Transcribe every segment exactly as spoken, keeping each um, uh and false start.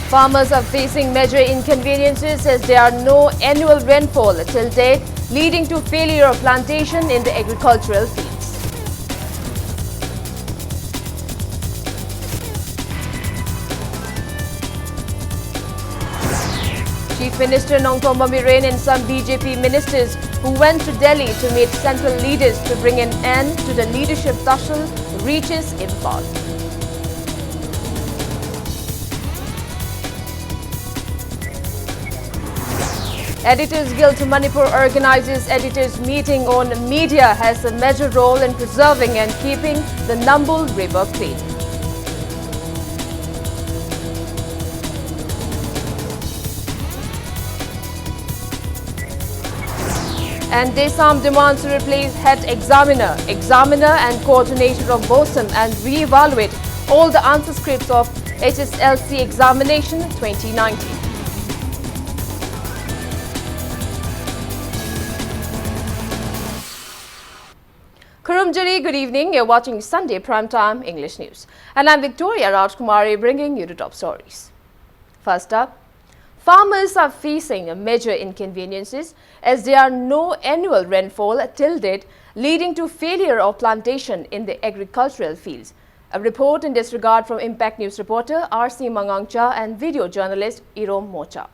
Farmers are facing major inconveniences as there are no annual rainfall till date, leading to failure of plantation in the agricultural fields. Chief Minister Nongthombam Biren and some B J P ministers who went to Delhi to meet central leaders to bring an end to the leadership tussle reaches Imphal. Editors Guild Manipur organizes editors meeting on media has a major role in preserving and keeping the Nambul River clean. And DESAM demands to replace head examiner, examiner and coordinator of BOSEM and re-evaluate all the answer scripts of H S L C examination twenty nineteen. Khurumjari, good evening. You're watching Sunday Prime Time English News. And I'm Victoria Rajkumari bringing you the top stories. First up, farmers are facing major inconveniences as there are no annual rainfall till date, leading to failure of plantation in the agricultural fields. A report in this regard from Impact News reporter R C Mangangcha and video journalist Irom Mocha.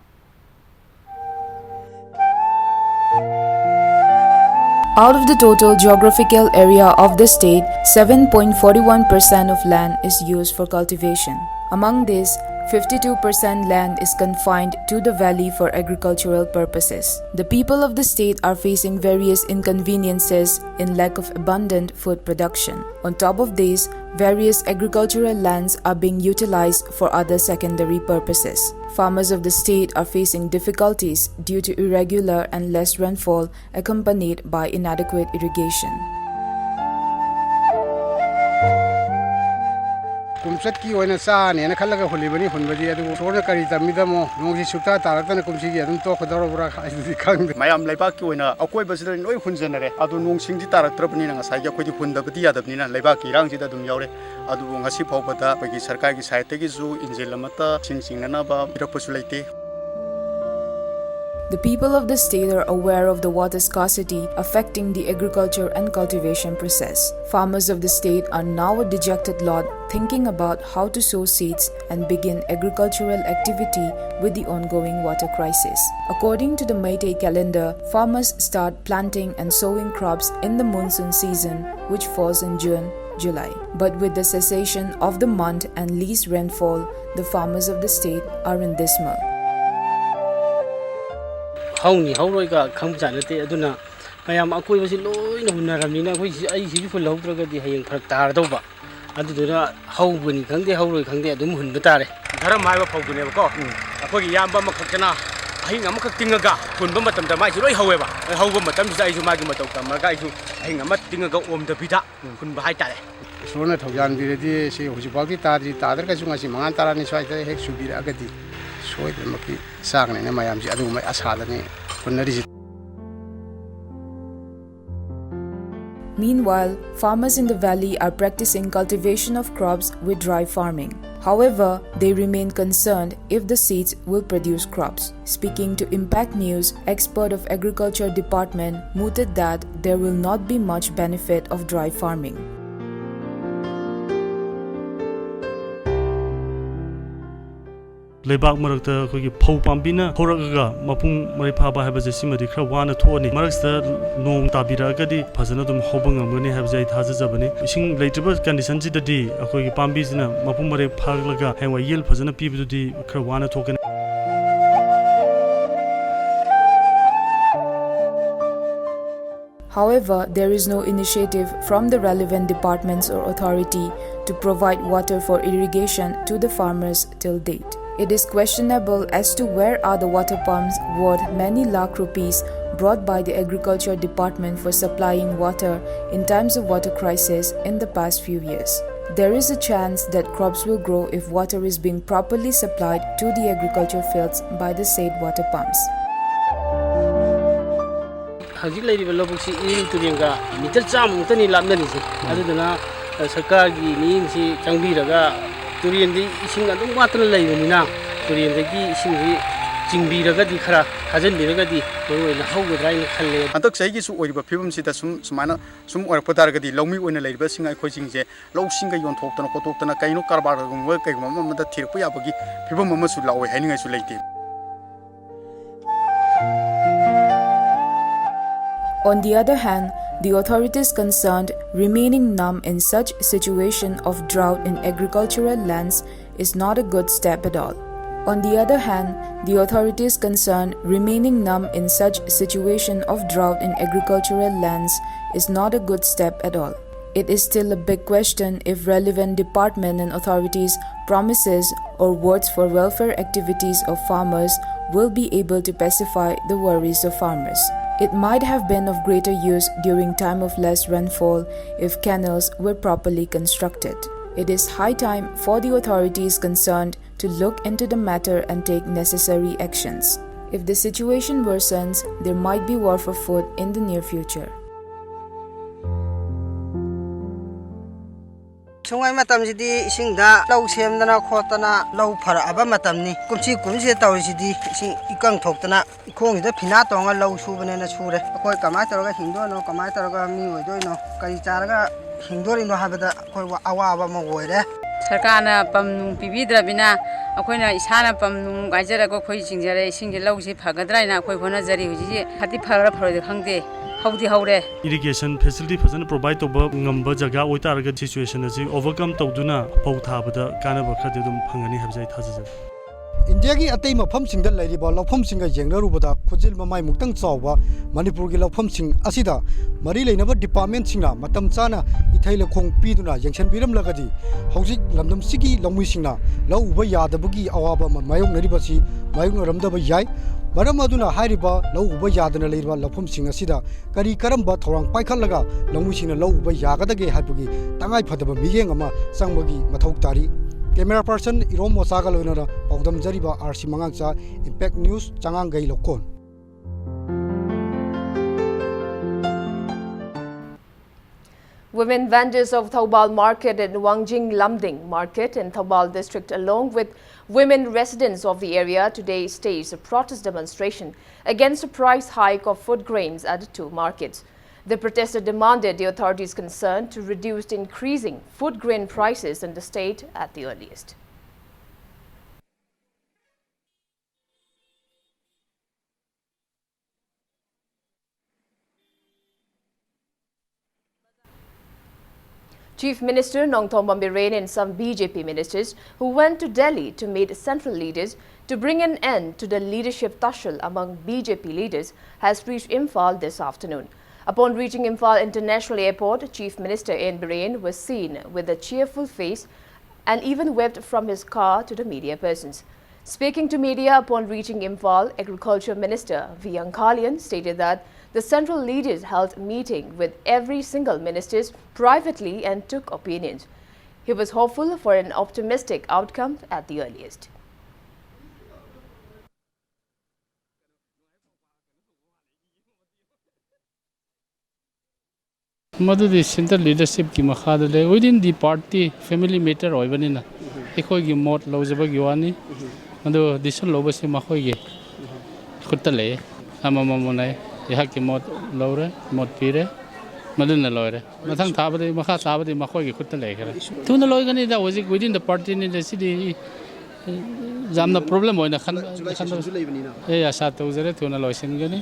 Out of the total geographical area of the state, seven point four one percent of land is used for cultivation. Among this, fifty-two percent land is confined to the valley for agricultural purposes. The people of the state are facing various inconveniences in lack of abundant food production. On top of this, various agricultural lands are being utilized for other secondary purposes. Farmers of the state are facing difficulties due to irregular and less rainfall accompanied by inadequate irrigation. ꯀꯨꯝꯆꯠꯀꯤ ꯑꯣꯏꯅ ꯆꯥꯅꯦꯅ ꯈꯜꯂꯒ ꯍꯨꯜꯂꯤꯕꯅꯤ꯫ ꯍꯨꯟꯕꯗꯤ ꯑꯗꯨꯕꯨ ꯏꯁꯣꯔꯅ ꯀꯔꯤ ꯇꯝꯃꯤꯗꯃꯣ, ꯅꯣꯡꯁꯤ ꯁꯨꯛꯇꯥ ꯇꯥꯔꯛꯇꯅ ꯀꯨꯝꯁꯤꯒꯤ ꯑꯗꯨꯝ ꯇꯣꯛꯀꯗꯧꯔꯕ꯭ꯔꯥ ꯍꯥꯏꯗꯨꯗꯤ ꯈꯪꯗꯦ꯫ ꯃꯌꯥꯝ ꯂꯩꯕꯥꯛꯀꯤ ꯑꯣꯏꯅ ꯑꯀꯣꯏꯕꯁꯤꯗ ꯂꯣꯏ ꯍꯨꯟꯖꯟꯅꯔꯦ꯫ ꯑꯗꯨ ꯅꯣꯡꯁꯤꯡꯗꯤ ꯇꯥꯔꯛꯇ꯭ꯔꯕꯅꯤꯅ ꯉꯁꯥꯏꯒꯤ ꯑꯩꯈꯣꯏꯗꯤ ꯍꯨꯟꯗꯕꯗꯤ ꯌꯥꯗꯕꯅꯤꯅ ꯂꯩꯕꯥꯛꯀꯤ ꯏꯔꯥꯡꯁꯤꯗ ꯑꯗꯨꯝ ꯌꯥꯎꯔꯦ꯫ ꯑꯗꯨꯕꯨ ꯉꯁꯤ ꯐꯥꯎꯕꯗ ꯑꯩꯈꯣꯏꯒꯤ ꯁꯔꯀꯥꯔꯒꯤ ꯁꯥꯏꯠꯇꯒꯤꯁꯨ ꯏꯟꯖꯤꯟ ꯑꯃꯠꯇ ꯏꯁꯤꯡ ꯆꯤꯡꯅꯅꯕ ꯄꯤꯔꯛꯄꯁꯨ ꯂꯩꯇꯦ꯫ The people of the state are aware of the water scarcity affecting the agriculture and cultivation process. Farmers of the state are now a dejected lot, thinking about how to sow seeds and begin agricultural activity with the ongoing water crisis. According to the Meitei calendar, farmers start planting and sowing crops in the monsoon season, which falls in June, July. But with the cessation of the month and least rainfall, the farmers of the state are in dismal. ꯍꯧꯅꯤ ꯍꯧꯔꯣꯏꯒ ꯈꯪꯕꯖꯥꯠ ꯅꯠꯇꯦ꯫ ꯑꯗꯨꯅ ꯃꯌꯥꯝ ꯑꯀꯣꯏꯕꯁꯤ ꯂꯣꯏꯅ ꯍꯨꯟꯅꯔꯕꯅꯤꯅ ꯑꯩꯈꯣꯏ ꯁꯤ-, ꯑꯩ ꯁꯤꯁꯨ ꯍꯨꯜꯍꯧꯗ꯭ꯔꯒꯗꯤ ꯍꯌꯦꯡ ꯐꯔꯛ ꯇꯥꯔꯗꯧꯕ꯫ ꯑꯗꯨꯗꯨꯅ ꯍꯧꯕꯅꯤ ꯈꯪꯗꯦ ꯍꯧꯔꯣꯏ ꯈꯪꯗꯦ ꯑꯗꯨꯝ ꯍꯨꯟꯕ ꯇꯥꯔꯦ꯫ ꯙꯔꯝ ꯍꯥꯏꯕ ꯐꯧꯗꯨꯅꯦꯕꯀꯣ꯫ ꯑꯩꯈꯣꯏꯒꯤ ꯏꯌꯥꯝꯕ ꯑꯃꯈꯛꯇꯅ ꯑꯍꯤꯡ ꯑꯃꯈꯛ ꯇꯤꯡꯉꯒ ꯍꯨꯟꯕ ꯃꯇꯝꯗ ꯃꯥꯏꯁꯤ ꯂꯣꯏ ꯍꯧꯋꯦꯕ꯫ ꯍꯧꯕ ꯃꯇꯝꯁꯤꯗ ꯑꯩꯁꯨ ꯃꯥꯒꯤ ꯃꯇꯧ ꯇꯝꯃꯒ ꯑꯩꯁꯨ ꯑꯍꯤꯡ ꯑꯃ ꯇꯤꯡꯉꯒ ꯑꯣꯝꯗꯕꯤꯗ ꯍꯨꯟꯕ ꯍꯥꯏꯇꯥꯔꯦ꯫ ꯏꯁꯣꯔꯅ ꯊꯧꯖꯥꯟꯕꯤꯔꯗꯤ ꯁꯤ ꯍꯧꯖꯤꯛꯐꯥꯎꯗꯤ ꯇꯥꯗ꯭ꯔꯤ, ꯇꯥꯗ꯭ꯔꯒꯁꯨ ꯉꯁꯤ ꯃꯉꯥ ꯇꯔꯥꯅꯤ ꯁ꯭ꯋꯥꯏꯗ ꯍꯦꯛ ꯆꯨꯕꯤꯔꯛꯑꯒꯗꯤ ꯁꯣꯏꯗꯅꯃꯛꯀꯤ ꯆꯥꯒꯅꯤꯅ ꯃꯌꯥꯝꯁꯤ ꯑꯗꯨꯒꯨꯝꯕ ꯑꯁꯥꯗꯅꯤ ꯍꯣꯠꯅꯔꯤꯁꯤ꯫ Meanwhile, farmers in the valley are practicing cultivation of crops with dry farming. However, they remain concerned if the seeds will produce crops. Speaking to Impact News, expert of Agriculture Department mooted that there will not be much benefit of dry farming. ꯂꯩꯕꯥꯛ ꯃꯔꯛꯇ ꯑꯩꯈꯣꯏꯒꯤ ꯐꯧ ꯄꯥꯝꯕꯤꯅ ꯍꯧꯔꯛꯑꯒ ꯃꯄꯨꯡ ꯃꯔꯩ ꯐꯥꯕ ꯍꯥꯏꯕꯁꯦ ꯁꯤꯃꯗꯤ ꯈꯔ ꯋꯥꯅ ꯊꯣꯛꯑꯅꯤ꯫ ꯃꯔꯛꯁꯤꯗ ꯅꯣꯡ ꯇꯥꯕꯤꯔꯛꯑꯒꯗꯤ ꯐꯖꯅ ꯑꯗꯨꯝ ꯍꯧꯕ ꯉꯝꯒꯅꯤ ꯍꯥꯏꯕꯁꯦ ꯑꯩ ꯊꯥꯖꯖꯕꯅꯤ꯫ ꯏꯁꯤꯡ ꯂꯩꯇ꯭ꯔꯤꯕ ꯀꯟꯗꯤꯁꯟꯁꯤꯗꯗꯤ ꯑꯩꯈꯣꯏꯒꯤ ꯄꯥꯝꯕꯤꯁꯤꯅ ꯃꯄꯨꯡ ꯃꯔꯩ ꯐꯥꯒꯠꯂꯒ ꯍꯌꯦꯡꯋꯥꯏ ꯌꯦꯜ ꯐꯖꯅ ꯄꯤꯕꯗꯨꯗꯤ ꯈꯔ ꯋꯥꯅ ꯊꯣꯛꯀꯅꯤ꯫ However, there is no initiative from the relevant departments or authority to provide water for irrigation to the farmers till date. It is questionable as to where are the water pumps worth many lakh rupees brought by the agriculture department for supplying water in times of water crisis in the past few years. There is a chance that crops will grow if water is being properly supplied to the agriculture fields by the said water pumps. ꯍꯧꯖꯤꯛ ꯂꯩꯔꯤꯕ ꯂꯧꯕꯨꯛꯁꯤ Iril ꯇꯨꯔꯦꯜꯒ metre ꯆꯥꯝꯃꯃꯨꯛꯇꯅꯤ ꯂꯥꯞꯅꯔꯤꯁꯦ꯫ ꯑꯗꯨꯗꯨꯅ, ꯑ, ꯁꯔꯀꯥꯔꯒꯤ ꯃꯤꯠꯌꯦꯡꯁꯤ ꯆꯪꯕꯤꯔꯒ, ꯇꯨꯔꯦꯜꯗꯤ ꯏꯁꯤꯡ ꯑꯗꯨꯝ ꯋꯥꯠꯇꯅ ꯂꯩꯕꯅꯤꯅ, ꯇꯨꯔꯦꯜꯗꯒꯤ ꯏꯁꯤꯡꯁꯤ ꯆꯤꯡꯕꯤꯔꯒꯗꯤ, ꯈꯔ ꯊꯥꯖꯤꯟꯕꯤꯔꯒꯗꯤ ꯃꯔꯨ ꯑꯣꯏꯅ ꯍꯧꯒꯗ꯭ꯔꯥ ꯍꯥꯏꯅ ꯈꯜꯂꯦ꯫ ꯍꯟꯗꯛ ꯆꯍꯤꯒꯤꯁꯨ ꯑꯣꯏꯔꯤꯕ ꯐꯤꯕꯝꯁꯤꯗ ꯁꯨꯝ, ꯁꯨꯃꯥꯏꯅ ꯁꯨꯝ ꯑꯣꯏꯔꯛꯄ ꯇꯥꯔꯒꯗꯤ, ꯂꯧꯃꯤ ꯑꯣꯏꯅ ꯂꯩꯔꯤꯕꯁꯤꯡ ꯑꯩꯈꯣꯏꯁꯤꯡꯁꯦ ꯂꯧꯁꯤꯡꯒ ꯌꯣꯟꯊꯣꯛꯇꯅ ꯈꯣꯠꯇꯣꯛꯇꯅ, ꯀꯩꯅꯣ, ꯀꯔꯕꯥꯔꯒꯨꯝꯕ ꯀꯩꯒꯨꯝꯕ ꯑꯃꯗ ꯊꯤꯔꯛꯄ ꯌꯥꯕꯒꯤ ꯐꯤꯕꯝ ꯑꯃꯁꯨ ꯂꯥꯛꯑꯣꯏ ꯍꯥꯏꯅꯤꯡꯉꯥꯏꯁꯨ ꯂꯩꯇꯦ꯫ On the other hand, the authorities concerned remaining numb in such situation of drought in agricultural lands is not a good step at all. On the other hand, the authorities concerned remaining numb in such situation of drought in agricultural lands is not a good step at all. It is still a big question if relevant department and authorities' promises or words for welfare activities of farmers will be able to pacify the worries of farmers. It might have been of greater use during time of less rainfall if canals were properly constructed. It is high time for the authorities concerned to look into the matter and take necessary actions. If the situation worsens, there might be war for food in the near future. ꯁꯨꯡꯉꯩ ꯃꯇꯝꯁꯤꯗꯤ ꯏꯁꯤꯡꯗ ꯂꯧ ꯁꯦꯝꯗꯅ ꯈꯣꯠꯇꯅ ꯂꯧ ꯐꯔꯛꯑꯕ ꯃꯇꯝꯅꯤ꯫ ꯀꯨꯝꯁꯤ ꯀꯨꯝꯁꯤꯗ ꯇꯧꯔꯤꯁꯤꯗꯤ ꯏꯁꯤꯡ ꯏꯀꯪ ꯊꯣꯛꯇꯅ ꯏꯈꯣꯡꯁꯤꯗ ꯐꯤꯅꯥ ꯇꯣꯡꯉ ꯂꯧ ꯁꯨꯕꯅꯦꯅ ꯁꯨꯔꯦ꯫ ꯑꯩꯈꯣꯏ ꯀꯃꯥꯏꯅ ꯇꯧꯔꯒ ꯍꯤꯡꯗꯣꯏꯅꯣ, ꯀꯃꯥꯏꯅ ꯇꯧꯔꯒ ꯃꯤ ꯑꯣꯏꯗꯣꯏꯅꯣ, ꯀꯔꯤ ꯆꯥꯔꯒ ꯍꯤꯡꯗꯣꯔꯤꯅꯣ ꯍꯥꯏꯕꯗ ꯑꯩꯈꯣꯏ ꯑꯋꯥꯕ ꯑꯃ ꯑꯣꯏꯔꯦ꯫ ꯁꯔꯀꯥꯔꯅ ꯄꯝ ꯅꯨꯡ ꯄꯤꯕꯤꯗ꯭ꯔꯕꯅꯤꯅ ꯑꯩꯈꯣꯏꯅ ꯏꯁꯥꯅ ꯄꯝ ꯅꯨꯡ ꯀꯥꯏꯖꯔꯒ ꯑꯩꯈꯣꯏ ꯆꯤꯡꯖꯔꯦ꯫ ꯏꯁꯤꯡꯁꯦ ꯂꯧꯁꯤ ꯐꯒꯗ꯭ꯔꯥ ꯍꯥꯏꯅ ꯑꯩꯈꯣꯏ ꯍꯣꯠꯅꯖꯔꯤ꯫ ꯍꯧꯖꯤꯛꯁꯤ ꯐꯗꯤ ꯐꯒꯗ꯭ꯔꯥ ꯐꯔꯣꯏꯗ꯭ꯔꯥ ꯈꯪꯗꯦ꯫ ꯍꯧꯗꯤ ꯍꯧꯔꯦ꯫ Irrigation facility ꯐꯖꯅ provide ꯇꯧꯕ ꯉꯝꯕ ꯖꯒꯥ ꯑꯣꯏꯇꯥꯔꯒꯗꯤ situation ꯑꯁꯤ overcome ꯇꯧꯗꯨꯅ ꯐꯧ ꯊꯥꯕꯗ ꯀꯥꯟꯅꯕ ꯈꯔꯗꯤ ꯑꯗꯨꯝ ꯐꯪꯒꯅꯤ ꯍꯥꯏꯕꯁꯦ ꯑꯩ ꯊꯥꯖꯖꯩ꯫ ꯏꯟꯗꯤꯌꯥꯒꯤ ꯑꯇꯩ ꯃꯐꯝꯁꯤꯡꯗ ꯂꯩꯔꯤꯕ ꯂꯧꯐꯝꯁꯤꯡꯒ ꯌꯦꯡꯅꯔꯨꯕꯗ ꯈꯨꯖꯤꯜ ꯃꯃꯥꯏꯃꯨꯛꯇꯪ ꯆꯥꯎꯕ ꯃꯅꯤꯄꯨꯔꯒꯤ ꯂꯧꯐꯝꯁꯤꯡ ꯑꯁꯤꯗ ꯃꯔꯤ ꯂꯩꯅꯕ departmentꯁꯤꯡꯅ ꯃꯇꯝ ꯆꯥꯅ ꯏꯊꯩ ꯂꯧꯈꯣꯡ ꯄꯤꯗꯨꯅ ꯌꯦꯡꯁꯤꯟꯕꯤꯔꯝꯂꯒꯗꯤ ꯍꯧꯖꯤꯛ ꯂꯝꯗꯝꯁꯤꯒꯤ ꯂꯧꯃꯤꯁꯤꯡꯅ ꯂꯧ ꯎꯕ ꯌꯥꯗꯕꯒꯤ ꯑꯋꯥꯕ ꯑꯃ ꯃꯥꯌꯣꯛꯅꯔꯤꯕꯁꯤ ꯃꯥꯌꯣꯛꯅꯔꯝꯗꯕ ꯌꯥꯏ꯫ ꯃꯔꯝ ꯑꯗꯨꯅ ꯍꯥꯏꯔꯤꯕ ꯂꯧ ꯎꯕ ꯌꯥꯗꯅ ꯂꯩꯔꯤꯕ ꯂꯧꯐꯝꯁꯤꯡ ꯑꯁꯤꯗ ꯀꯔꯤ ꯀꯔꯝꯕ ꯊꯧꯔꯥꯡ ꯄꯥꯏꯈꯠꯂꯒ ꯂꯧꯃꯤꯁꯤꯡꯅ ꯂꯧ ꯎꯕ ꯌꯥꯒꯗꯒꯦ ꯍꯥꯏꯕꯒꯤ ꯇꯉꯥꯏ ꯐꯗꯕ ꯃꯤꯠꯌꯦꯡ ꯑꯃ ꯆꯪꯕꯒꯤ ꯃꯊꯧ ꯇꯥꯔꯤ꯫ Camera person ꯏꯔꯣꯝ ꯃꯣꯆꯥꯒ ꯂꯣꯏꯅꯅ ꯄꯥꯎꯗꯝꯖꯔꯤꯕ R C ꯃꯉꯥꯡꯆꯥ, Impact News, ꯆꯉꯥꯡꯒꯩ ꯂꯧꯀꯣꯟ꯫ Women vendors of Thoubal Market and Wangjing Lumding Market in Thoubal District, along with women residents of the area, today staged a protest demonstration against the price hike of food grains at the two markets. The protester demanded the authorities concerned to reduce the increasing food grain prices in the state at the earliest. Chief Minister Nongthombam Biren and some B J P ministers who went to Delhi to meet central leaders to bring an end to the leadership tussle among B J P leaders has reached Imphal this afternoon. Upon reaching Imphal International Airport, Chief Minister N Biren was seen with a cheerful face and even waved from his car to the media persons. Speaking to media upon reaching Imphal, Agriculture Minister V Angkalian stated that the central leaders held meeting with every single ministers privately and took opinions. He was hopeful for an optimistic outcome at the earliest. ꯃꯗꯨꯗꯤ central leadershipꯀꯤ ꯃꯈꯥꯗ ꯂꯩ꯫ Within the party, family matter ꯑꯣꯏꯕꯅꯤꯅ ꯑꯩꯈꯣꯏꯒꯤ ꯃꯣꯠ ꯂꯧꯖꯕꯒꯤ ꯋꯥꯅꯤ꯫ ꯑꯗꯨ decision ꯂꯧꯕꯁꯤ ꯃꯈꯣꯏꯒꯤ ꯈꯨꯠꯇ ꯂꯩ꯫ ꯑꯃꯃꯝꯅ ꯑꯩꯍꯥꯛꯀꯤ ꯃꯣꯠ ꯂꯧꯔꯦ, ꯃꯣꯠ ꯄꯤꯔꯦ, ꯃꯗꯨꯅ ꯂꯣꯏꯔꯦ꯫ ꯃꯊꯪ ꯊꯥꯕꯗꯤ, ꯃꯈꯥ ꯇꯥꯕꯗꯤ ꯃꯈꯣꯏꯒꯤ ꯈꯨꯠꯇ ꯂꯩꯈ꯭ꯔꯦ꯫ ꯊꯨꯅ ꯂꯣꯏꯒꯅꯤꯗ, ꯍꯧꯖꯤꯛ within the partyꯅꯤꯗ, ꯁꯤꯗꯤ ꯌꯥꯝꯅ problem ꯑꯣꯏꯅ ꯈꯟ-, ꯈꯟꯕ꯫ ꯑꯩ ꯑꯥꯁꯥ ꯇꯧꯖꯔꯦ, ꯊꯨꯅ ꯂꯣꯏꯁꯤꯟꯒꯅꯤ꯫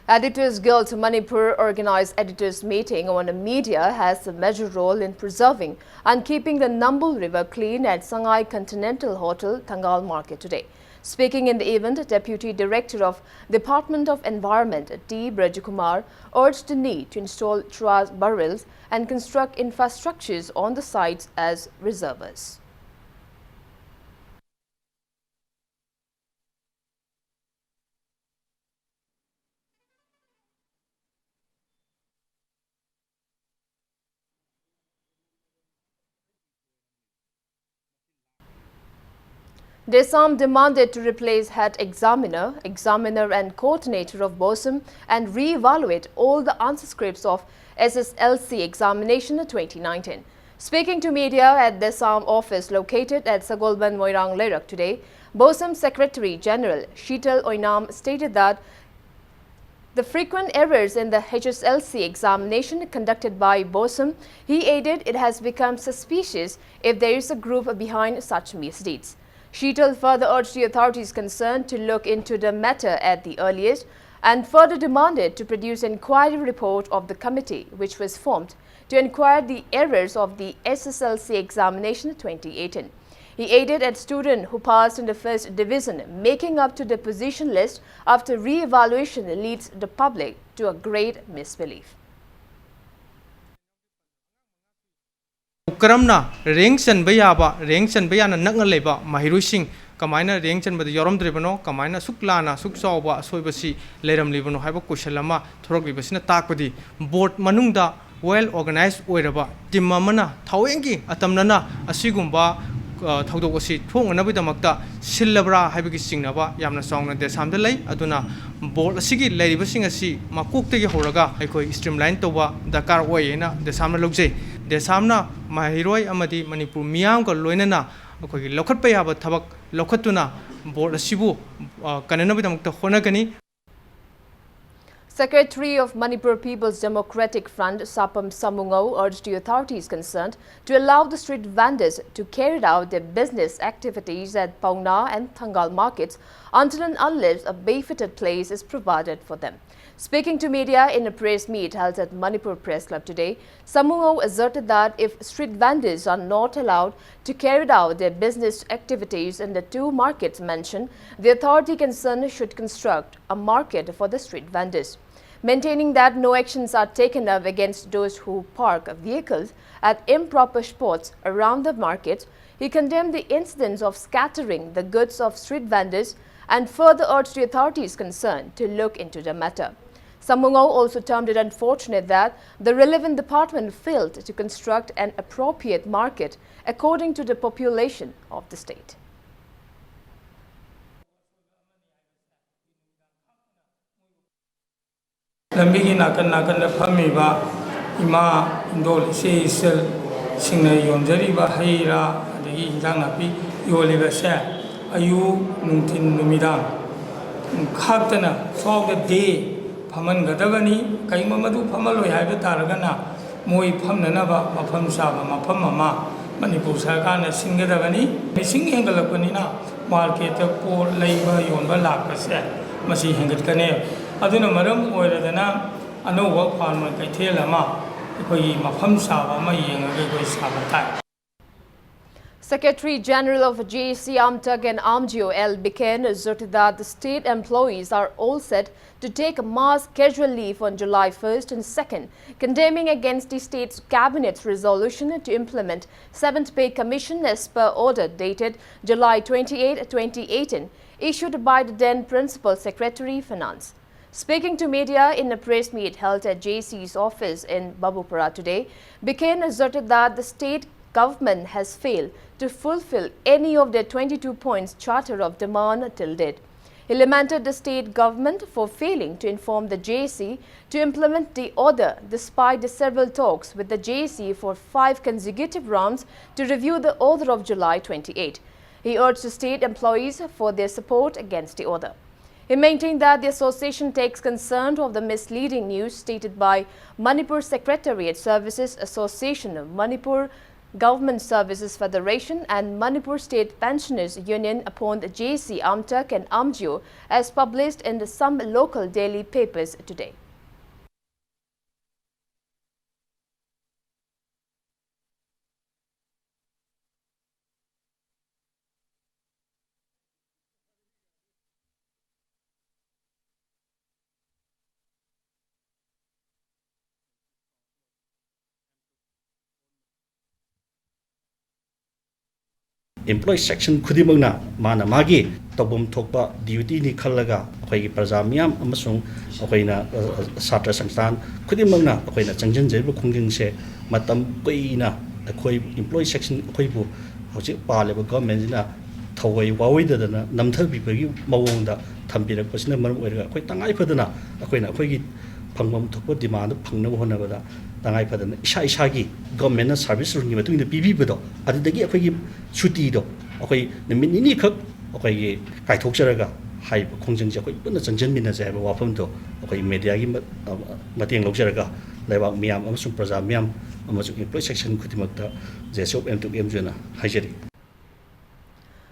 Editors Guild Manipur organized editors meeting on media has a major role in preserving and keeping the Nambul River clean at Sangai Continental Hotel, Thangal Market today. Speaking in the event, Deputy Director of Department of Environment T Brajkumar urged the need to install trash barrels and construct infrastructures on the sites as reservoirs. DESAM demanded to replace head examiner, examiner and coordinator of BOSAM and re-evaluate all the answer scripts of S S L C examination twenty nineteen. Speaking to media at DESAM office located at Sagolband, Moirang Leirak today, BOSAM Secretary General Sheetal Oinam stated that the frequent errors in the H S L C examination conducted by BOSAM, he added, it has become suspicious if there is a group behind such misdeeds. Sheetal further urged the authorities concerned to look into the matter at the earliest and further demanded to produce inquiry report of the committee which was formed to inquire the errors of the S S L C examination twenty eighteen. He added, a student who passed in the first division making up to the position list after re-evaluation leads the public to a great misbelief. ꯀꯔꯝꯅ rank ꯆꯟꯕ ꯌꯥꯕ, rank ꯆꯟꯕ ꯌꯥꯅ ꯅꯛꯅ ꯂꯩꯕ ꯃꯍꯩꯔꯣꯏꯁꯤꯡ ꯀꯃꯥꯏꯅ rank ꯆꯟꯕꯗ ꯌꯥꯎꯔꯝꯗ꯭ꯔꯤꯕꯅꯣ, ꯀꯃꯥꯏꯅ ꯑꯁꯨꯛ ꯂꯥꯟꯅ ꯑꯁꯨꯛ ꯆꯥꯎꯕ ꯑꯁꯣꯏꯕꯁꯤ ꯂꯩꯔꯝꯂꯤꯕꯅꯣ ꯍꯥꯏꯕ ꯀꯣꯏꯁꯟ ꯑꯃ ꯊꯣꯔꯛꯂꯤꯕꯁꯤꯅ ꯇꯥꯛꯄꯗꯤ ꯕꯣꯔꯗ ꯃꯅꯨꯡꯗ ꯋꯦꯜ ꯑꯣꯔꯒꯅꯥꯏꯖ ꯑꯣꯏꯔꯕ ꯇꯤꯝ ꯑꯃꯅ ꯊꯋꯦꯡꯒꯤ ꯑꯇꯝꯅꯅ ꯑꯁꯤꯒꯨꯝꯕ ꯊꯧꯗꯣꯛ ꯑꯁꯤ ꯊꯣꯛꯅꯅꯕꯒꯤꯗꯃꯛꯇ ꯁꯤꯜꯂꯕ꯭ꯔꯥ ꯍꯥꯏꯕꯒꯤ ꯆꯤꯡꯅꯕ ꯌꯥꯝꯅ ꯆꯥꯎꯅ ꯗꯦꯁꯥꯝꯗ ꯂꯩ꯫ ꯑꯗꯨꯅ ꯕꯣꯔꯗ ꯑꯁꯤꯒꯤ ꯂꯩꯔꯤꯕꯁꯤꯡ ꯑꯁꯤ ꯃꯀꯣꯛꯇꯒꯤ ꯍꯧꯔꯒ ꯑꯩꯈꯣꯏ ꯁ꯭ꯇ꯭ꯔꯤꯝꯂꯥꯏꯟ ꯇꯧꯕ ꯗꯔꯀꯥꯔ ꯑꯣꯏ ꯍꯥꯏꯅ ꯗꯦꯁꯥꯝꯅ ꯂꯧꯖꯩ꯫ ꯗꯦꯁꯥꯝꯅ ꯃꯍꯩꯔꯣꯏ ꯑꯃꯗꯤ ꯃꯅꯤꯄꯨꯔ ꯃꯤꯌꯥꯝꯒ ꯂꯣꯏꯅꯅ ꯑꯩꯈꯣꯏꯒꯤ ꯂꯧꯈꯠꯄ ꯌꯥꯕ ꯊꯕꯛ ꯂꯧꯈꯠꯇꯨꯅ ꯕꯣꯔꯗ ꯑꯁꯤꯕꯨ ꯀꯟꯅꯅꯕꯒꯤꯗꯃꯛꯇ ꯍꯣꯠꯅꯒꯅꯤ꯫ Secretary of Manipur People's Democratic Front, Sapam Samungao, urged the authorities concerned to allow the street vendors to carry out their business activities at Pauna and Thangal markets until and unless a befitted place is provided for them. Speaking to media in a press meet held at Manipur Press Club today, Samungao asserted that if street vendors are not allowed to carry out their business activities in the two markets mentioned, the authority concerned should construct a market for the street vendors. Maintaining that no actions are taken up against those who park vehicles at improper spots around the market, he condemned the incidents of scattering the goods of street vendors and further urged the authorities concerned to look into the matter. Samungao also termed it unfortunate that the relevant department failed to construct an appropriate market according to the population of the state. ꯂꯝꯕꯤꯒꯤ ꯅꯥꯀꯟ ꯅꯥꯀꯟꯗ ꯐꯝꯃꯤꯕ ꯏꯃꯥ, ꯏꯟꯗꯣꯜ, ꯏꯆꯦ ꯏꯆꯜꯁꯤꯡꯅ ꯌꯣꯟꯖꯔꯤꯕ ꯍꯩ ꯔꯥ ꯑꯗꯒꯤ ꯏꯟꯖꯥꯡ ꯅꯥꯄꯤ ꯌꯣꯜꯂꯤꯕꯁꯦ ꯑꯌꯨꯛ, ꯅꯨꯡꯊꯤꯟ, ꯅꯨꯃꯤꯗꯥꯡ ꯈꯥꯛꯇꯅ, throughout the day ꯐꯝꯍꯟꯒꯗꯕꯅꯤ꯫ ꯀꯔꯤꯒꯨꯝꯕ ꯃꯗꯨ ꯐꯝꯍꯜꯂꯣꯏ ꯍꯥꯏꯕ ꯇꯥꯔꯒꯅ ꯃꯣꯏ ꯐꯝꯅꯅꯕ ꯃꯐꯝ ꯆꯥꯕ ꯃꯐꯝ ꯑꯃ ꯃꯅꯤꯄꯨꯔ ꯁꯔꯀꯥꯔꯅ ꯁꯤꯟꯒꯗꯕꯅꯤ꯫ ꯃꯤꯁꯤꯡ ꯍꯦꯟꯒꯠꯂꯛꯄꯅꯤꯅ ꯃꯥꯔꯀꯦꯠꯇ ꯄꯣꯠ ꯂꯩꯕ ꯌꯣꯟꯕ ꯂꯥꯛꯄꯁꯦ ꯃꯁꯤ ꯍꯦꯟꯒꯠꯀꯅꯦꯕ꯫ ꯑꯗꯨꯅ ꯃꯔꯝ ꯑꯣꯏꯔꯗꯅ ꯑꯅꯧꯕ ꯈ꯭ꯋꯥꯜꯃꯣꯏ ꯀꯩꯊꯦꯜ ꯑꯃ ꯑꯩꯈꯣꯏꯒꯤ ꯃꯐꯝ ꯆꯥꯕ ꯑꯃ ꯌꯦꯡꯉꯒ ꯑꯩꯈꯣꯏ ꯁꯥꯕ ꯇꯥꯏ꯫ Secretary General of J A C Amtak and Amjio L Biken asserted that the state employees are all set to take a mass casual leave on July first and second, condemning against the state's cabinet's resolution to implement seventh Pay Commission as per order dated July twenty-eighth, twenty eighteen, issued by the then Principal Secretary Finance. Speaking to media in a press meet held at J A C's office in Babupara today, Biken asserted that the state government has failed to fulfill any of their twenty-two points charter of demand till date. He lamented the state government for failing to inform the J A C to implement the order despite the several talks with the J A C for five consecutive rounds to review the order of July twenty-eight. He urged the state employees for their support against the order. He maintained that the association takes concern of the misleading news stated by Manipur Secretariat Services Association of Manipur, Government Services Federation and Manipur State Pensioners Union upon the J A C Amtak and Amjio as published in the some local daily papers today. Employee section ꯈꯨꯗꯤꯡꯃꯛꯅ ꯃꯥꯅ ꯃꯥꯒꯤ ꯇꯧꯐꯝ ꯊꯣꯛꯄ duty ꯅꯤ ꯈꯜꯂꯒ ꯑꯩꯈꯣꯏꯒꯤ ꯄ꯭ꯔꯖꯥ ꯃꯤꯌꯥꯝ ꯑꯃꯁꯨꯡ ꯑꯩꯈꯣꯏꯅ, ꯑ, ꯑ, ꯁꯥꯇ꯭ꯔ ꯁꯪꯁꯊꯥꯟ ꯈꯨꯗꯤꯡꯃꯛꯅ ꯑꯩꯈꯣꯏꯅ ꯆꯪꯁꯤꯟꯖꯔꯤꯕ ꯈꯣꯡꯖꯪꯁꯦ ꯃꯇꯝ ꯀꯨꯏꯅ ꯑꯩꯈꯣꯏ employee section ꯑꯩꯈꯣꯏꯕꯨ ꯍꯧꯖꯤꯛ ꯄꯥꯜꯂꯤꯕ government ꯁꯤꯅ ꯊꯑꯣꯏ ꯋꯥꯑꯣꯏꯗꯗꯅ ꯅꯝꯊꯕꯤꯕꯒꯤ ꯃꯑꯣꯡꯗ ꯊꯝꯕꯤꯔꯛꯄꯁꯤꯅ ꯃꯔꯝ ꯑꯣꯏꯔꯒ ꯑꯩꯈꯣꯏ ꯇꯉꯥꯏ ꯐꯗꯅ ꯑꯩꯈꯣꯏꯅ ꯑꯩꯈꯣꯏꯒꯤ ꯐꯪꯐꯝ ꯊꯣꯛꯄ ꯗꯤꯃꯥꯟꯗꯨ ꯐꯪꯅꯕ ꯍꯣꯠꯅꯕꯗ ꯇꯉꯥꯏ ꯐꯗꯅ ꯏꯁꯥ ꯏꯁꯥꯒꯤ ꯒꯣꯔꯃꯦꯟꯅ ꯁꯥꯔꯚꯤꯁ ꯔꯨꯜꯒꯤ ꯃꯇꯨꯡ ꯏꯟꯅ ꯄꯤꯕꯤꯕꯗꯣ, ꯑꯗꯨꯗꯒꯤ ꯑꯩꯈꯣꯏꯒꯤ ꯁꯨꯇꯤꯗꯣ ꯑꯩꯈꯣꯏ ꯅꯨꯃꯤꯠ ꯅꯤꯅꯤꯈꯛ ꯑꯩꯈꯣꯏꯒꯤ ꯀꯥꯏꯊꯣꯛꯆꯔꯒ ꯍꯥꯏꯔꯤꯕ ꯈꯣꯡꯖꯪꯁꯦ ꯑꯩꯈꯣꯏ ꯄꯨꯟꯅ ꯆꯪꯁꯤꯟꯃꯤꯟꯅꯁꯦ ꯍꯥꯏꯕ ꯋꯥꯐꯝꯗꯣ ꯑꯩꯈꯣꯏ ꯃꯦꯗꯤꯌꯥꯒꯤ ꯃ-, ꯑ, ꯃꯇꯦꯡ ꯂꯧꯖꯔꯒ ꯂꯩꯕꯥꯛ ꯃꯤꯌꯥꯝ ꯑꯃꯁꯨꯡ ꯄ꯭ꯔꯖꯥ ꯃꯤꯌꯥꯝ ꯑꯃꯁꯨꯡ employee section ꯈꯨꯗꯤꯡꯃꯛꯇ J S O M to M J ꯅ ꯍꯥꯏꯖꯔꯤ꯫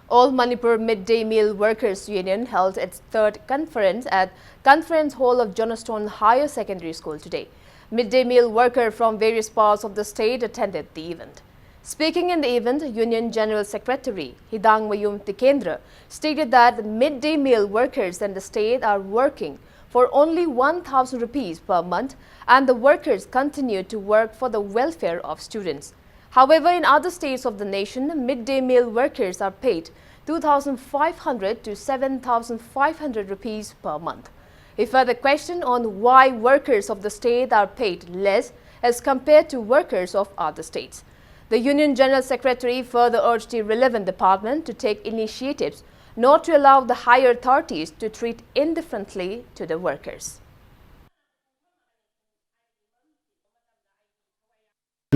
All Manipur Midday Meal Workers Union held its third conference at Conference Hall of Johnstone Higher Secondary School today. Midday meal worker from various parts of the state attended the event. Speaking in the event, Union General Secretary Hidangmayum Tikendra stated that midday meal workers in the state are working for only one thousand rupees per month, and the workers continue to work for the welfare of students. However, in other states of the nation, midday meal workers are paid two thousand five hundred to seven thousand five hundred rupees per month. He further questioned on why workers of the state are paid less as compared to workers of other states. The Union General Secretary further urged the relevant department to take initiatives not to allow the higher authorities to treat indifferently to the workers.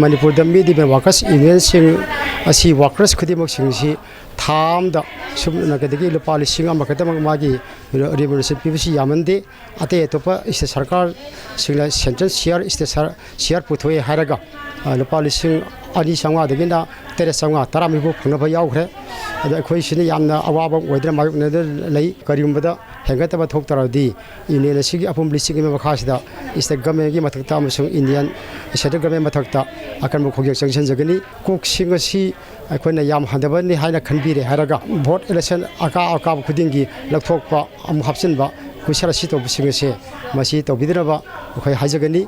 ꯃꯅꯤꯄꯨꯔꯗ ꯃꯤꯗꯤ workers ꯌꯨꯅꯤꯌꯟꯁꯤꯡ ꯑꯁꯤ workers ꯈꯨꯗꯤꯡꯃꯛꯁꯤꯡꯁꯤ ꯊꯥ ꯑꯃꯗ ꯁꯨꯞꯅꯒꯗꯒꯤ ꯂꯨꯄꯥ ꯂꯤꯁꯤꯡ ꯑꯃꯈꯛꯇꯃꯛ ꯃꯥꯒꯤ ꯔꯤꯃꯨꯅꯔꯦꯁꯟ ꯄꯤꯕꯁꯤ ꯌꯥꯝꯃꯟꯗꯦ꯫ ꯑꯇꯩ ꯑꯇꯣꯞꯄ ꯏꯁꯇꯦꯠ ꯁꯔꯀꯥꯔꯁꯤꯡꯅ ꯁꯦꯟꯇ꯭ꯔꯦꯜ ꯁꯤꯌꯥꯔ ꯏꯁꯇꯦꯠ ꯁꯤꯌꯥꯔ ꯄꯨꯊꯣꯛꯑꯦ ꯍꯥꯏꯔꯒ ꯂꯨꯄꯥ ꯂꯤꯁꯤꯡ ꯑꯅꯤ ꯆꯥꯝꯃꯉꯥꯗꯒꯤꯅ ꯇꯔꯦꯠ ꯆꯥꯝꯃꯉꯥ ꯇꯔꯥꯃꯔꯤꯐꯥꯎ ꯐꯪꯅꯕ ꯌꯥꯎꯈ꯭ꯔꯦ꯫ ꯑꯗꯣ ꯑꯩꯈꯣꯏꯁꯤꯅ ꯌꯥꯝꯅ ꯑꯋꯥꯕ ꯑꯣꯏꯗꯨꯅ ꯃꯥꯌꯣꯛꯅꯗꯨꯅ ꯂꯩ꯫ ꯀꯔꯤꯒꯨꯝꯕꯗ ꯍꯦꯟꯒꯠꯇꯕ ꯊꯣꯛꯇꯥꯔꯗꯤ ꯌꯨꯅꯤꯌꯟ ꯑꯁꯤꯒꯤ ꯑꯄꯨꯟꯕ ꯂꯤꯁꯤꯡꯒꯤ ꯃꯈꯥꯁꯤꯗ ꯏꯁꯇꯦꯠ ꯒꯃꯦꯟꯒꯤ ꯃꯊꯛꯇ ꯑꯃꯁꯨꯡ ꯏꯟꯗꯤꯌꯥꯟ ꯁꯦꯟꯇ꯭ꯔꯦꯜ ꯒꯃꯦꯟ ꯃꯊꯛꯇ ꯑꯀꯟꯕ ꯈꯣꯡꯖꯪ ꯆꯪꯁꯤꯟꯖꯒꯅꯤ꯫ ꯀꯣꯛꯁꯤꯡ ꯑꯁꯤ ꯑꯩꯈꯣꯏꯅ ꯌꯥꯝ ꯍꯟꯊꯕꯅꯤ ꯍꯥꯏꯅ ꯈꯟꯕꯤꯔꯦ ꯍꯥꯏꯔꯒ ꯚꯣꯠ ꯏꯂꯦꯛꯁꯟ ꯑꯀꯥ ꯑꯀꯥꯕ ꯈꯨꯗꯤꯡꯒꯤ ꯂꯧꯊꯣꯛꯄ ꯑꯃꯨꯛ ꯍꯥꯞꯆꯤꯟꯕ ꯀꯨꯁꯔ ꯑꯁꯤ ꯇꯧꯕꯁꯤꯡ ꯑꯁꯦ ꯃꯁꯤ ꯇꯧꯕꯤꯗꯅꯕ ꯑꯩꯈꯣꯏ ꯍꯥꯏꯖꯒꯅꯤ꯫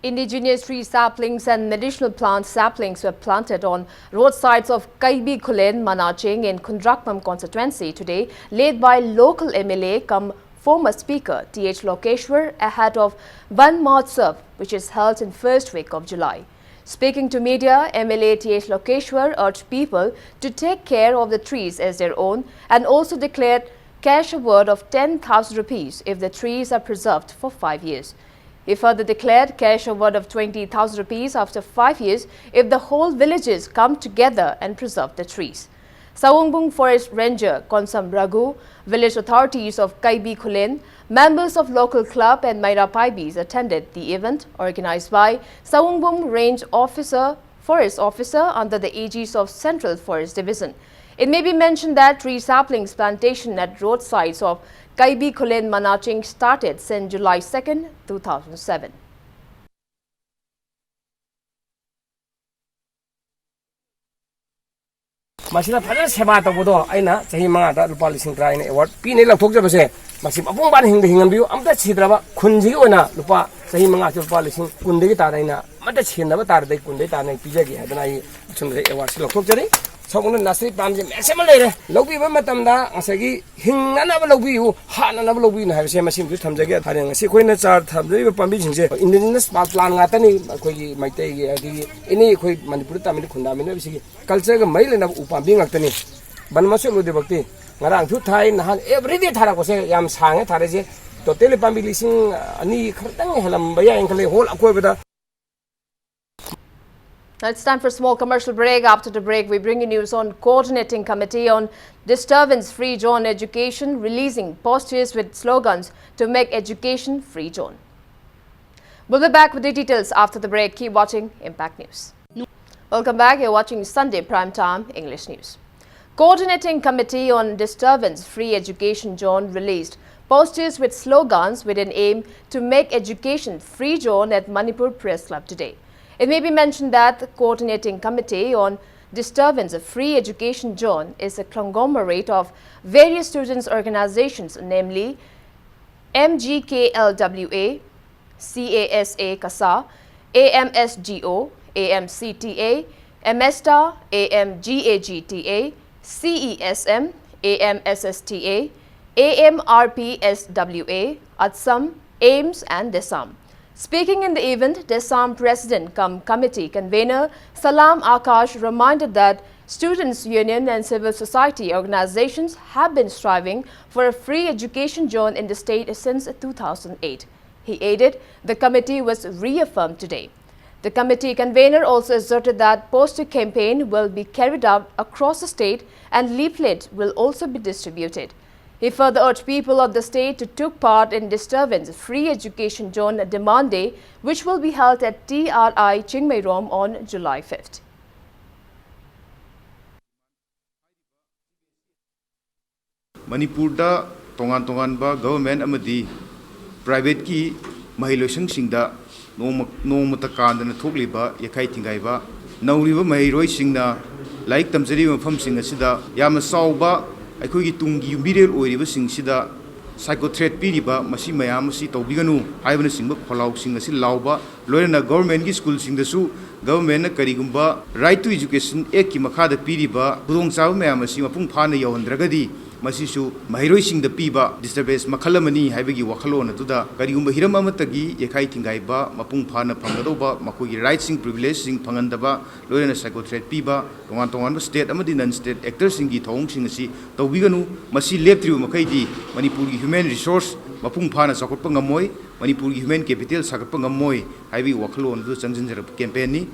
Indigenous tree saplings and medicinal plant saplings were planted on roadsides of Kaibi Khulen, Manaching in Khundrakpam constituency today, led by local M L A cum former speaker T H Lokeshwar ahead of Van Mahotsav, which is held in first week of July. Speaking to media, M L A T H Lokeshwar urged people to take care of the trees as their own and also declared cash award of ten thousand rupees if the trees are preserved for five years. He further declared cash award of twenty thousand rupees after five years if the whole villages come together and preserve the trees. Sawungbuong Forest Ranger Konsam Raghu, village authorities of Kaibi Khullen, members of local club and Meira Paibis attended the event organized by Sawungbuong Range Officer, Forest Officer under the aegis of Central Forest Division. It may be mentioned that tree saplings plantation at roadsides of Kaibi Khullen Manaching started since July second, two thousand seven. ꯃꯁꯤꯗ ꯐꯖꯅ ꯁꯦꯕꯥ ꯇꯧꯕꯗꯣ ꯑꯩꯅ ꯆꯍꯤ ꯃꯉꯥꯗ ꯂꯨꯄꯥ ꯂꯤꯁꯤꯡ ꯇꯔꯥ ꯑꯩꯅ ꯑꯦꯋꯥꯔꯗ ꯄꯤꯅꯦ ꯂꯧꯊꯣꯛꯆꯕꯁꯦ, ꯃꯁꯤ ꯃꯄꯨꯡ ꯐꯥꯅ ꯍꯤꯡꯗ ꯍꯤꯡꯍꯟꯕꯤꯌꯨ꯫ ꯑꯝꯇ ꯁꯤꯗ꯭ꯔꯕ ꯈꯨꯟꯁꯤꯒꯤ ꯑꯣꯏꯅ ꯂꯨꯄꯥ ꯆꯍꯤ ꯃꯉꯥꯁꯤ ꯂꯨꯄꯥ ꯂꯤꯁꯤꯡ ꯀꯨꯟꯗꯒꯤ ꯇꯥꯅ ꯑꯩꯅ ꯑꯃꯠꯇ ꯁꯤꯍꯟꯗꯕ ꯇꯥꯔꯗꯤ ꯀꯨꯟꯗꯒꯤ ꯇꯥꯅ ꯑꯩ ꯄꯤꯖꯒꯦ ꯍꯥꯏꯗꯅ ꯑꯩ ꯑꯁꯨꯝꯕꯗ ꯑꯦꯋꯥꯔꯗꯁꯤ ꯂꯧꯊꯣꯛꯆꯔꯤ꯫ ꯁꯣꯝꯗ ꯅꯁꯔꯤ ꯄꯥꯝꯁꯦ ꯃꯌꯥꯝ ꯑꯃ ꯂꯩꯔꯦ꯫ ꯂꯧꯕꯤꯕ ꯃꯇꯝꯗ ꯉꯁꯥꯏꯒꯤ ꯍꯤꯡꯅꯅꯕ ꯂꯧꯕꯤꯌꯨ, ꯍꯥꯠꯅꯅꯕ ꯂꯧꯕꯤꯌꯨ ꯍꯥꯏꯕꯁꯦ ꯃꯁꯤꯃꯁꯨ ꯊꯝꯖꯒꯦ꯫ ꯍꯌꯦꯡ ꯉꯁꯤ ꯑꯩꯈꯣꯏꯅ ꯆꯥꯔ ꯊꯝꯖꯔꯤꯕ ꯄꯥꯝꯕꯤꯁꯤꯡꯁꯦ indigenous plant ꯉꯥꯛꯇꯅꯤ꯫ ꯑꯩꯈꯣꯏꯒꯤ ꯃꯩꯇꯩꯒꯤ ꯑꯗꯒꯤ ꯑꯦꯅꯤ ꯑꯩꯈꯣꯏ ꯃꯅꯤꯄꯨꯔꯗ ꯇꯥꯃꯤꯜ ꯈꯨꯟꯗꯥꯃꯤꯟꯅꯔꯤꯕꯁꯤꯒꯤ ꯀꯜꯆꯔꯒ ꯃꯔꯤ ꯂꯩꯅꯕ ꯎ ꯄꯥꯝꯕꯤ ꯉꯥꯛꯇꯅꯤ꯫ ꯕꯟ ꯃꯁꯨ ꯂꯣꯏꯗ꯭ꯔꯤꯕꯛꯇꯤ ꯉꯔꯥꯡꯁꯨ ꯊꯥꯏ, ꯅꯍꯥꯟ ꯑꯦꯕ꯭ꯔꯤꯗꯦ ꯊꯥꯔꯛꯄꯁꯦ ꯌꯥꯝ ꯁꯥꯡꯉꯦ ꯊꯥꯔꯛꯏꯁꯦ꯫ ꯇꯣꯇꯦꯜꯂꯤ ꯄꯥꯝꯕꯤ ꯂꯤꯁꯤꯡ ꯑꯅꯤ ꯈꯔꯇꯪ ꯍꯦꯜꯂꯝꯕ ꯌꯥꯏꯅ ꯈꯜꯂꯤ ꯍꯣꯜ ꯑꯀꯣꯏꯕꯗ꯫ Now it's time for a small commercial break. After the break, we bring you news on Coordinating Committee on Disturbance Free Zone Education releasing posters with slogans to make education free zone. We'll be back with the details after the break. Keep watching Impact News. Welcome back. You're watching Sunday Prime Time English News. Coordinating Committee on Disturbance Free Education Zone released posters with slogans with an aim to make education free zone at Manipur Press Club today. It may be mentioned that the Coordinating Committee on Disturbance Free Education Zone is a conglomerate of various students' organizations, namely M G K L W A, C A S A CASA, A M S G O, A M C T A, AMESTA, A M G A G T A, C E S M, A M S S T A, A M R P S W A, ATSAM, AIMS and DESAM. Speaking in the event, the Assam President cum Committee Convener Salam Akash reminded that students' union and civil society organizations have been striving for a free education zone in the state since two thousand eight. He added the committee was reaffirmed today. The committee convener also asserted that poster campaign will be carried out across the state and leaflet will also be distributed. He further urged people of the state to take part in disturbance free education zone demand day, which will be held at T R I Chingmeirom on July fifth. ꯃꯅꯤꯄꯨꯔꯗ ꯇꯣꯉꯥꯟ ꯇꯣꯉꯥꯟꯕ government ꯑꯃꯗꯤ ꯄ꯭ꯔꯥꯏꯚꯦꯠꯀꯤ ꯃꯍꯩꯂꯣꯏꯁꯪꯁꯤꯡꯗ ꯅꯣꯡꯃ ꯅꯣꯡꯃꯇ ꯀꯥꯟꯗꯅ ꯊꯣꯛꯂꯤꯕ ꯌꯩꯈꯥꯏ ꯊꯤꯡꯒꯥꯏꯕ, ꯅꯧꯔꯤꯕ ꯃꯍꯩꯔꯣꯏꯁꯤꯡꯅ ꯂꯥꯏꯔꯤꯛ ꯇꯝꯖꯔꯤꯕ ꯃꯐꯝꯁꯤꯡ ꯑꯁꯤꯗ ꯌꯥꯝꯅ ꯆꯥꯎꯕ ꯑꯩꯈꯣꯏꯒꯤ ꯇꯨꯡꯒꯤ ꯌꯨꯝꯕꯤꯔꯦꯜ ꯑꯣꯏꯔꯤꯕꯁꯤꯡꯁꯤꯗ psycho threat ꯄꯤꯔꯤꯕ, ꯃꯁꯤ ꯃꯌꯥꯝ ꯑꯁꯤ ꯇꯧꯕꯤꯒꯅꯨ ꯍꯥꯏꯕꯅꯆꯤꯡꯕ ꯈꯣꯜꯂꯥꯎꯁꯤꯡ ꯑꯁꯤ ꯂꯥꯎꯕ, ꯂꯣꯏꯅꯅ ꯒꯚꯔꯟꯃꯦꯟꯠꯀꯤ ꯁ꯭ꯀꯨꯜꯁꯤꯡꯗꯁꯨ ꯒꯚꯔꯟꯃꯦꯟꯠꯅ ꯀꯔꯤꯒꯨꯝꯕ Right to Education Act ꯀꯤ ꯃꯈꯥꯗ ꯄꯤꯔꯤꯕ ꯈꯨꯗꯣꯡꯆꯥꯕ ꯃꯌꯥꯝ ꯑꯁꯤ ꯃꯄꯨꯡ ꯐꯥꯅ ꯌꯧꯍꯟꯗ꯭ꯔꯒꯗꯤ, ꯃꯁꯤꯁꯨ ꯃꯍꯩꯔꯣꯏꯁꯤꯡꯗ ꯄꯤꯕ disturbance ꯃꯈꯜ ꯑꯃꯅꯤ ꯍꯥꯏꯕꯒꯤ ꯋꯥꯈꯜꯂꯣꯟ ꯑꯗꯨꯗ, ꯀꯔꯤꯒꯨꯝꯕ ꯍꯤꯔꯝ ꯑꯃꯠꯇꯒꯤ ꯌꯩꯈꯥꯏ ꯊꯤꯡꯒꯥꯏꯕ, ꯃꯄꯨꯡ ꯐꯥꯅ ꯐꯪꯒꯗꯧꯕ ꯃꯈꯣꯏꯒꯤ rights ꯁꯤꯡ, privilege ꯁꯤꯡ ꯐꯪꯍꯟꯗꯕ, ꯂꯣꯏꯅꯅ psycho threat ꯄꯤꯕ, ꯇꯣꯉꯥꯟ ꯇꯣꯉꯥꯟꯕ state ꯑꯃꯗꯤ non state actor ꯁꯤꯡꯒꯤ ꯊꯧꯑꯣꯡꯁꯤꯡ ꯑꯁꯤ ꯇꯧꯕꯤꯒꯅꯨ꯫ ꯃꯁꯤ ꯂꯦꯞꯇ꯭ꯔꯤꯕ ꯃꯈꯩꯗꯤ ꯃꯅꯤꯄꯨꯔꯒꯤ human resource ꯃꯄꯨꯡ ꯐꯥꯅ ꯆꯥꯎꯈꯠꯄ ꯉꯝꯃꯣꯏ, ꯃꯅꯤꯄꯨꯔꯒꯤ human capital ꯁꯥꯒꯠꯄ ꯉꯝꯃꯣꯏ ꯍꯥꯏꯕꯒꯤ ꯋꯥꯈꯜꯂꯣꯟ ꯑꯗꯨ ꯆꯪꯁꯤꯟꯖꯔꯛꯄ campaign ꯅꯤ꯫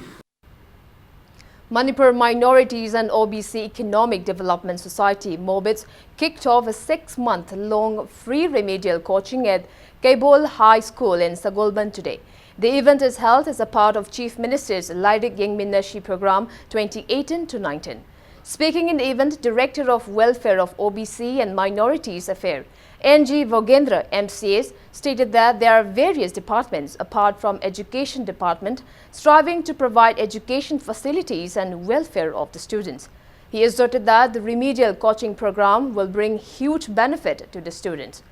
Manipur Minorities and O B C Economic Development Society, MOBIDS, kicked off a six-month-long free remedial coaching at Keibol High School in Sagolband today. The event is held as a part of Chief Minister's Lairik Yengminnashi Programme twenty eighteen to nineteen. Speaking in the event, Director of Welfare of O B C and Minorities Affair, N G Vogendra, M C S, stated that there are various departments apart from Education Department striving to provide education facilities and welfare of the students. He asserted that the remedial coaching program will bring huge benefit to the students.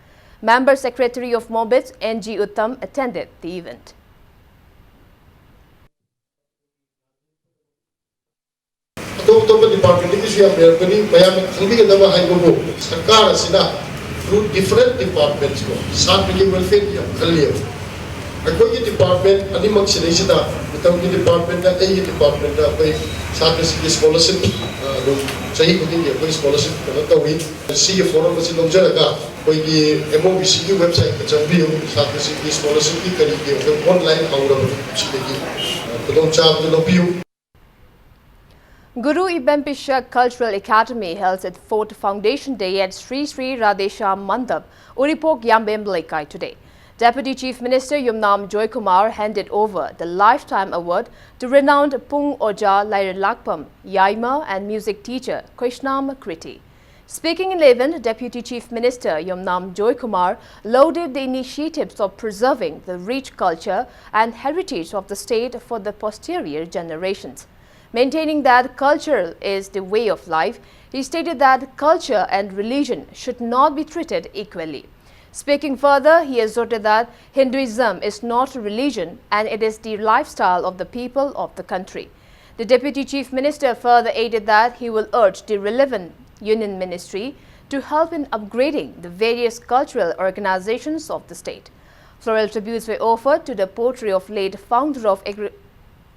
Member Secretary of MOBIDS, N G Uttam, attended the event. ꯑꯇꯣꯞ ꯑꯇꯣꯞꯄ department ꯇꯒꯤꯁꯨ ꯌꯥꯝ ꯂꯩꯔꯝꯒꯅꯤ꯫ ꯃꯌꯥꯝꯅ ꯈꯪꯕꯤꯒꯗꯕ ꯍꯥꯏꯕꯕꯨ, ꯁꯔꯀꯥꯔ ꯑꯁꯤꯅ through different departments ꯀꯣ ꯁꯥꯇ꯭ꯔꯒꯤ welfare ꯗꯤ ꯌꯥꯝ ꯈꯜꯂꯦꯕ꯫ ꯑꯩꯈꯣꯏꯒꯤ ꯗꯤꯄꯥꯔꯠꯃꯦꯟ ꯑꯅꯤꯃꯛ ꯁꯤꯗꯩꯁꯤꯗ, ꯃꯇꯝꯒꯤ ꯗꯤꯄꯥꯔꯠꯃꯦꯟꯗ, ꯑꯩꯒꯤ ꯗꯤꯄꯥꯔꯠꯃꯦꯟꯗ ꯑꯩꯈꯣꯏ ꯁꯥꯇ꯭ꯔꯁꯤꯡꯒꯤ ꯁ꯭ꯀꯣꯂꯔꯁꯤꯞ, ꯑ, ꯑꯗꯨꯝ ꯆꯍꯤ ꯈꯨꯗꯤꯡꯒꯤ ꯑꯩꯈꯣꯏ ꯁ꯭ꯀꯣꯂꯔꯁꯤꯞ ꯀꯩꯅꯣ ꯇꯧꯏ꯫ ꯁꯤꯒꯤ ꯐꯣꯔꯝ ꯑꯁꯤ ꯂꯧꯖꯔꯒ ꯑꯩꯈꯣꯏꯒꯤ ꯑꯦꯝ ꯑꯣ ꯕꯤ ꯁꯤꯒꯤ ꯋꯦꯕꯁꯥꯏꯠꯇ ꯆꯪꯕꯤꯌꯨ꯫ ꯁꯥꯇ꯭ꯔꯁꯤꯡꯒꯤ ꯁ꯭ꯀꯣꯂꯔꯁꯤꯞꯀꯤ ꯀꯔꯤꯒꯤ ꯑꯩꯈꯣꯏ ꯑꯣꯟꯂꯥꯏꯟ ꯍꯧꯔꯕꯅꯤ꯫ ꯁꯤꯗꯒꯤ, ꯑ, ꯈꯨꯗꯣꯡꯆꯥꯕꯗꯨ ꯂꯧꯕꯤꯌꯨ꯫ Guru Ibem Pishak Cultural Academy held its fourth Foundation Day at Sri Sri Radheshyam Mandap, Uripok, Yambem Leikai today. Deputy Chief Minister Yumnam Joykumar handed over the Lifetime Award to renowned Pung Oja Lairalakpam Yaima and music teacher Krishnam Kriti. Speaking in the event, Deputy Chief Minister Yumnam Joykumar lauded the initiatives of preserving the rich culture and heritage of the state for the posterior generations. Maintaining that culture is the way of life, he stated that culture and religion should not be treated equally. Speaking further, he asserted that Hinduism is not a religion and it is the lifestyle of the people of the country. The Deputy Chief Minister further added that he will urge the relevant Union Ministry to help in upgrading the various cultural organizations of the state. Floral tributes were offered to the poetry of late founder of Agri-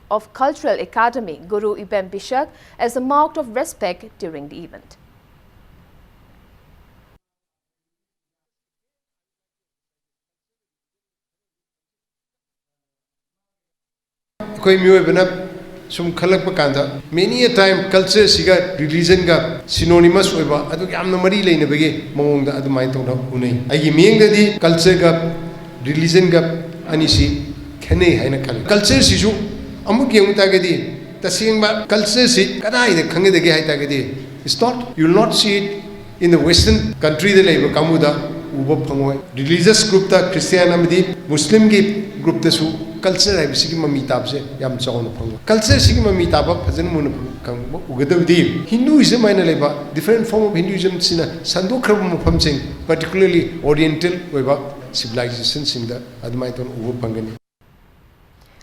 of Cultural Academy, Guru Ibem Bishak, as a mark of respect during the event. ꯑꯩꯈꯣꯏ ꯃꯤꯑꯣꯏꯕꯅ ꯁꯨꯝ ꯈꯜꯂꯛꯄ ꯀꯥꯟꯗ, many a time culture ꯁꯤꯒ religion ꯒ synonymous ꯑꯣꯏꯕ, ꯑꯗꯨꯒ ꯌꯥꯝꯅ ꯃꯔꯤ ꯂꯩꯅꯕꯒꯤ ꯃꯑꯣꯡꯗ ꯑꯗꯨꯃꯥꯏꯅ ꯇꯧꯅ ꯎꯅꯩ꯫ ꯑꯩꯒꯤ ꯃꯤꯠꯌꯦꯡꯗꯗꯤ culture ꯒ religion ꯒ ꯑꯅꯤꯁꯤ ꯈꯦꯠꯅꯩ ꯍꯥꯏꯅ ꯈꯜꯂꯤ꯫ Culture ꯁꯤꯁꯨ ꯑꯃꯨꯛ ꯌꯦꯡꯕ ꯇꯥꯔꯒꯗꯤ, ꯇꯁꯦꯡꯕ culture ꯁꯤ ꯀꯗꯥꯏꯗ ꯈꯪꯒꯗꯒꯦ ꯍꯥꯏ ꯇꯥꯔꯒꯗꯤ, it's not, you will not see it in the Western country ꯗ ꯂꯩꯕ ꯀꯥꯡꯕꯨꯗ ꯎꯕ ꯐꯪꯉꯣꯏ꯫ Religious group ꯇ, Christian ꯑꯃꯗꯤ Muslim ꯒꯤ group ꯇꯁꯨ culture ꯍꯥꯏꯕꯁꯤꯒꯤ ꯃꯃꯤ ꯇꯥꯕꯁꯦ ꯌꯥꯝ ꯆꯥꯎꯅ ꯐꯪꯉꯣꯏ꯫ Culture ꯁꯤꯒꯤ ꯃꯃꯤ ꯇꯥꯕ ꯐꯖꯅ ꯃꯨꯟꯅ ꯈꯪꯕ ꯎꯒꯗꯕꯗꯤ, Hinduism ꯍꯥꯏꯅ ꯂꯩꯕ different form of Hinduism ꯁꯤꯅ ꯁꯟꯗꯣꯛꯈ꯭ꯔꯕ ꯃꯐꯝꯁꯤꯡ, particularly Oriental ꯑꯣꯏꯕ civilization ꯁꯤꯡꯗ ꯑꯗꯨꯃꯥꯏꯅ ꯇꯧꯅ ꯎꯕ ꯐꯪꯒꯅꯤ꯫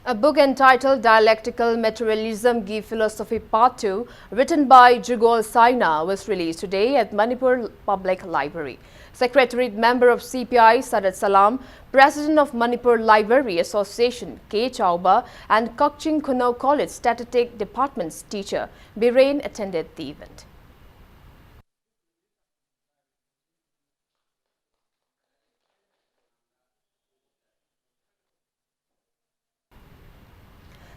A book entitled Dialectical Materialism Ki Philosophy Part two, written by Jugol Saina, was released today at Manipur Public Library. Secretariat member of C P I, Sadat Salam, President of Manipur Library Association, K Chauba, and Kakching Khunou College Statistics Department's teacher, Biren, attended the event.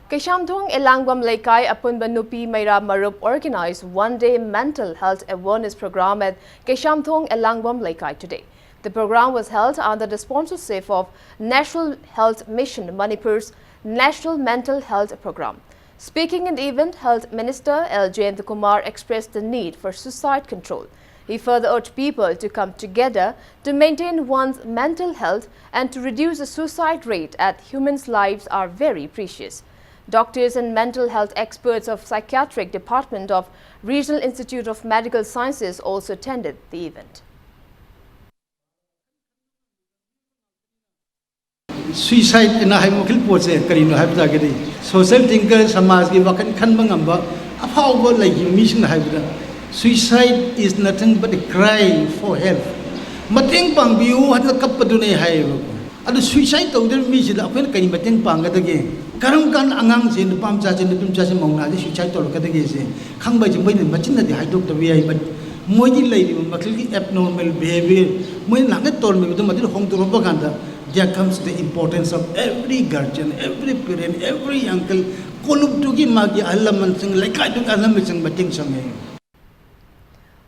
Keishamthong Elangwam Leikai Apunba Nupi Meira Marup organized one-day mental health awareness program at Keishamthong Elangwam Leikai today. The program was held under the sponsorship of National Health Mission, Manipur's National Mental Health Program. Speaking in the event, Health Minister L Jayant Kumar expressed the need for suicide control. He further urged people to come together to maintain one's mental health and to reduce the suicide rate, as humans' lives are very precious. Doctors and mental health experts of Psychiatric Department of Regional Institute of Medical Sciences also attended the event. Suicide ꯅ ꯍꯥꯏꯕ ꯃꯈꯜ ꯄꯣꯠꯁꯦ ꯀꯔꯤꯅꯣ ꯍꯥꯏꯕ ꯇꯥꯔꯒꯗꯤ, social thinker, ꯁꯃꯥꯖꯒꯤ ꯋꯥꯈꯜ ꯈꯟꯕ ꯉꯝꯕ ꯑꯐꯥꯎꯕ ꯂꯩꯈꯤꯕ ꯃꯤꯁꯤꯡꯅ ꯍꯥꯏꯕꯗ, "Suicide is nothing but a cry for help." ꯃꯇꯦꯡ ꯄꯥꯡꯕꯤꯌꯨ ꯍꯥꯏꯅ ꯀꯞꯄꯗꯨꯅꯦ ꯍꯥꯏꯌꯦꯕꯀꯣ꯫ ꯑꯗꯨ suicide ꯇꯧꯗꯧꯔꯤꯕ ꯃꯤꯁꯤꯗ ꯑꯩꯈꯣꯏꯅ ꯀꯔꯤ ꯃꯇꯦꯡ ꯄꯥꯡꯒꯗꯒꯦ? ꯀꯔꯝ ꯀꯥꯟꯗ ꯑꯉꯥꯡꯁꯦ, ꯅꯨꯄꯥ ꯃꯆꯥꯁꯦ, ꯅꯨꯄꯤ ꯃꯆꯥꯁꯦ, ꯃꯧ ꯅꯍꯥꯁꯦ suicide ꯇꯧꯔꯛꯀꯗꯒꯦꯁꯦ ꯈꯪꯕ ꯍꯥꯏꯁꯦ ꯃꯣꯏꯅ ꯃꯆꯤꯟꯅꯗꯤ ꯍꯥꯏꯗꯣꯛꯇꯕ ꯌꯥꯏ, but ꯃꯣꯏꯒꯤ ꯂꯩꯔꯤꯕ ꯃꯈꯜꯒꯤ abnormal behavior, ꯃꯣꯏꯅ ꯅꯍꯥꯟꯒꯩ ꯇꯧꯔꯝꯃꯤꯕꯗꯣ ꯃꯗꯨꯗ ꯍꯣꯡꯗꯣꯔꯛꯄ ꯀꯥꯟꯗ, there comes the importance of every guardian, every parent, every uncle, ꯀꯣꯂꯨꯞꯇꯨꯒꯤ ꯃꯥꯒꯤ ꯑꯍꯜ ꯂꯃꯟꯁꯤꯡ, ꯂꯩꯀꯥꯏꯗꯨꯒꯤ ꯑꯍꯜ ꯂꯃꯟꯁꯤꯡ ꯃꯇꯦꯡ ꯆꯪꯉꯦ꯫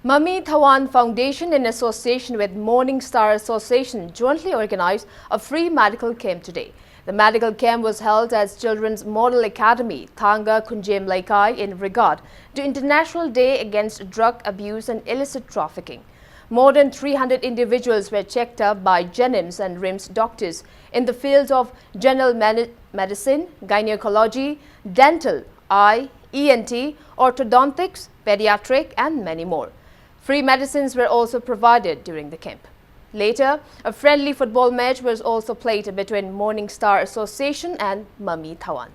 Mami Thawan Foundation, in association with Morning Star Association, jointly organized a free medical camp today. The medical camp was held at Children's Model Academy, Thanga Khunjem Leikai, in regard to International Day Against Drug Abuse and Illicit Trafficking. More than three hundred individuals were checked up by JNIMS and RIMS doctors in the fields of general medi-, medicine, gynecology, dental, eye, E N T, orthodontics, pediatric, and many more. Free medicines were also provided during the camp. Later, a friendly football match was also played between Morning Star Association and Mami Thawan.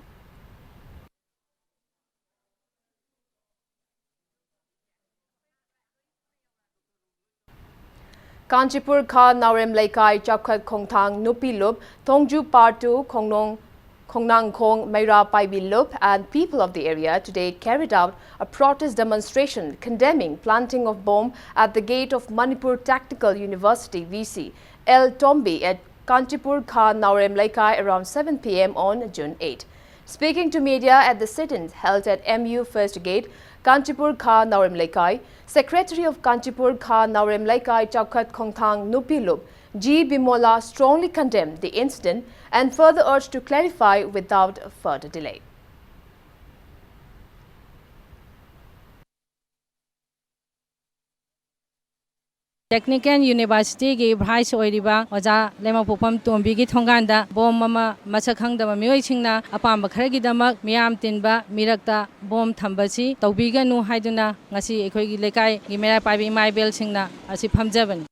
Kanchipur Kha Naorem Leikai Chaukhat Khongthang Nupi Lup, Thongju Part two, Khongnong, Khongnangkhong Meira Paibi Lup and people of the area today carried out a protest demonstration condemning planting of bomb at the gate of Manipur Technical University V C L Tombi at Kanchipur Kha Naorem Leikai around seven p m on June eight. Speaking to media at the sit-in held at M U First Gate, Kanchipur Kha Naorem Leikai, Secretary of Kanchipur Kha Naorem Leikai Chaukhat Khongthang Nupi Lup, G Bimola strongly condemned the incident and further urged to clarify without further delay. Technical Universityꯒꯤ Vice ꯑꯣꯏꯔꯤꯕ ꯑꯣꯖꯥ ꯂꯩꯃꯄꯣꯛꯐꯝ ꯇꯣꯝꯕꯤꯒꯤ ꯊꯣꯡꯒꯥꯟꯗ bomb ꯑꯃ ꯃꯁꯛ ꯈꯪꯗꯕ ꯃꯤꯑꯣꯏꯁꯤꯡꯅ ꯑꯄꯥꯝꯕ ꯈꯔꯒꯤꯗꯃꯛ ꯃꯤꯌꯥꯝ ꯇꯤꯟꯕ ꯃꯤꯔꯛꯇ bomb ꯊꯝꯕꯁꯤ ꯇꯧꯕꯤꯒꯅꯨ ꯍꯥꯏꯗꯨꯅ ꯉꯁꯤ ꯑꯩꯈꯣꯏꯒꯤ ꯂꯩꯀꯥꯏꯒꯤ ꯃꯩꯔꯥ ꯄꯥꯏꯕꯤ ꯏꯃꯥ ꯏꯕꯦꯜꯁꯤꯡꯅ ꯑꯁꯤ ꯐꯝꯖꯕꯅꯤ꯫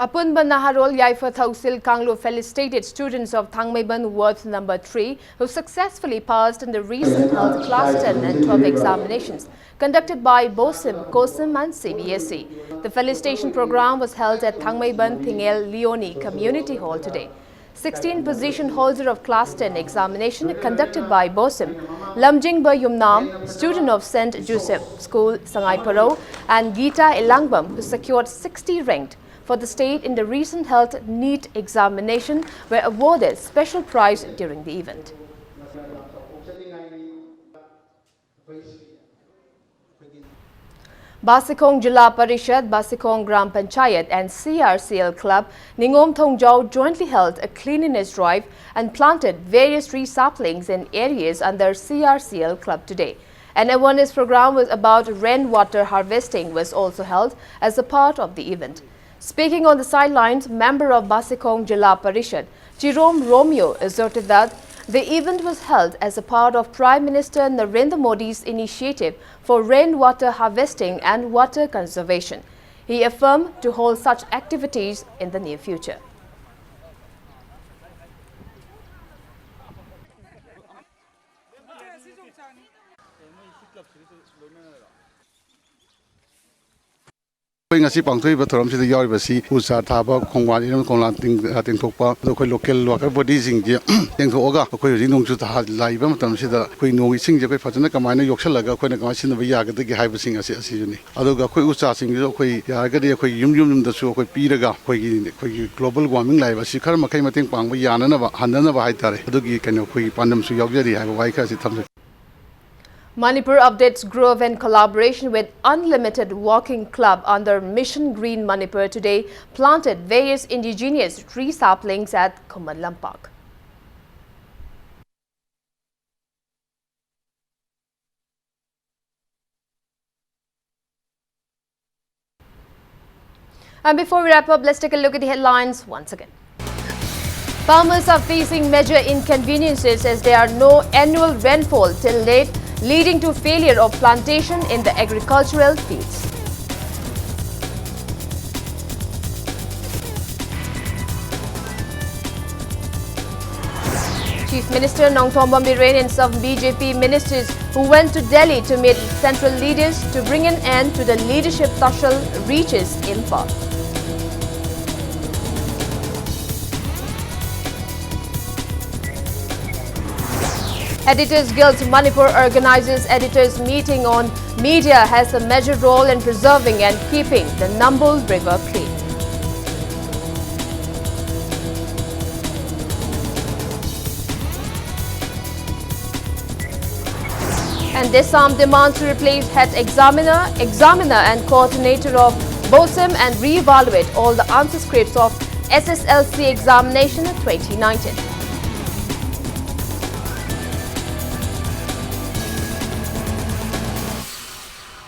ꯑꯄꯨꯟꯕ ꯅꯍꯥꯔꯣꯜ ꯌꯥꯏꯐ ꯊꯧꯁꯤꯜ ꯀꯥꯡꯂꯨꯞ felicitate students of Thangmeiban Ward number three who successfully passed in the recent held class ten and twelve examinations conducted by BOSIM, COSIM and C B S E. The felicitation program was held at Thangmeiban Thingel Leone Community Hall today. Sixteen position holder of class ten examination conducted by BOSIM, Lamjingba Yumnam, student of Saint Joseph School, Sangai Paro, and Geeta Elangbam, who secured sixty ranked for the state in the recent held NEET examination, were awarded special prize during the event. Basikhong Jila Parishad, Basikhong Gram Panchayat and C R C L Club Ningom Thongjao jointly held a cleanliness drive and planted various tree saplings in areas under C R C L Club today. An awareness program was about rainwater harvesting was also held as a part of the event. Speaking on the sidelines, member of Basikhong Jila Parishad, Jerome Romeo, asserted that the event was held as a part of Prime Minister Narendra Modi's initiative for rainwater harvesting and water conservation. He affirmed to hold such activities in the near future. ꯑꯩꯈꯣꯏ ꯉꯁꯤ ꯄꯥꯡꯊꯣꯛꯏꯕ ꯊꯧꯔꯝꯁꯤꯗ ꯌꯥꯎꯔꯤꯕꯁꯤ ꯎ ꯆꯥꯔ ꯊꯥꯕ, ꯈꯣꯡꯕꯥꯟ ꯏꯔꯝ ꯈꯣꯡꯂꯥꯟ ꯇꯦꯡ-, ꯑ, ꯇꯦꯡꯊꯣꯛꯄ, ꯑꯗꯣ ꯑꯩꯈꯣꯏ local worker bodyꯁꯤꯡꯁꯦ ꯇꯦꯡꯊꯣꯛꯑꯒ ꯑꯩꯈꯣꯏ ꯍꯧꯖꯤꯛ ꯅꯣꯡꯖꯨ ꯊꯥ ꯂꯥꯛꯏꯕ ꯃꯇꯝꯁꯤꯗ ꯑꯩꯈꯣꯏ ꯅꯣꯡ ꯏꯁꯤꯡꯁꯦ ꯑꯩꯈꯣꯏ ꯐꯖꯅ ꯀꯃꯥꯏꯅ ꯌꯣꯛꯁꯜꯂꯒ ꯑꯩꯈꯣꯏꯅ ꯀꯃꯥꯏꯅ ꯁꯤꯖꯤꯟꯅꯕ ꯌꯥꯒꯗꯒꯦ ꯍꯥꯏꯕꯁꯤꯡ ꯑꯁꯤ, ꯑꯁꯤꯁꯨꯅꯤ꯫ ꯑꯗꯨꯒ ꯑꯩꯈꯣꯏ ꯎ ꯆꯥꯔꯁꯤꯡꯁꯤꯁꯨ ꯑꯩꯈꯣꯏ ꯌꯥꯔꯒꯗꯤ ꯑꯩꯈꯣꯏ ꯌꯨꯝ ꯌꯨꯝ ꯌꯨꯝꯗꯁꯨ ꯑꯩꯈꯣꯏ ꯄꯤꯔꯒ ꯑꯩꯈꯣꯏꯒꯤ, ꯑꯩꯈꯣꯏꯒꯤ global warming ꯂꯥꯛꯏꯕ ꯑꯁꯤ ꯈꯔ ꯃꯈꯩ ꯃꯇꯦꯡ ꯄꯥꯡꯕ ꯌꯥꯅꯅꯕ, ꯍꯟꯊꯅꯕ ꯍꯥꯏꯇꯥꯔꯦ, ꯑꯗꯨꯒꯤ ꯀꯩꯅꯣ ꯑꯩꯈꯣꯏꯒꯤ ꯄꯥꯟꯗꯝꯁꯨ ꯌꯥꯎꯖꯔꯤ ꯍꯥꯏꯕ ꯋꯥꯍꯩ ꯈꯔꯁꯤ ꯊꯝꯖꯒꯦ꯫ Manipur Updates Grove, in collaboration with Unlimited Walking Club under Mission Green Manipur, today planted various indigenous tree saplings at Khumman Lampak. And before we wrap up, let's take a look at the headlines once again. Farmers are facing major inconveniences as there are no annual rainfall till late, leading to failure of plantation in the agricultural fields. Chief Minister Nongthombam Biren and some B J P ministers who went to Delhi to meet central leaders to bring an end to the leadership tussle reaches Imphal. Editors Guild Manipur organizes editors meeting on media has a major role in preserving and keeping the Nambul River clean. And Dessam demands to replace head examiner, examiner and coordinator of BOSEM and re-evaluate all the answer scripts of S S L C examination twenty nineteen.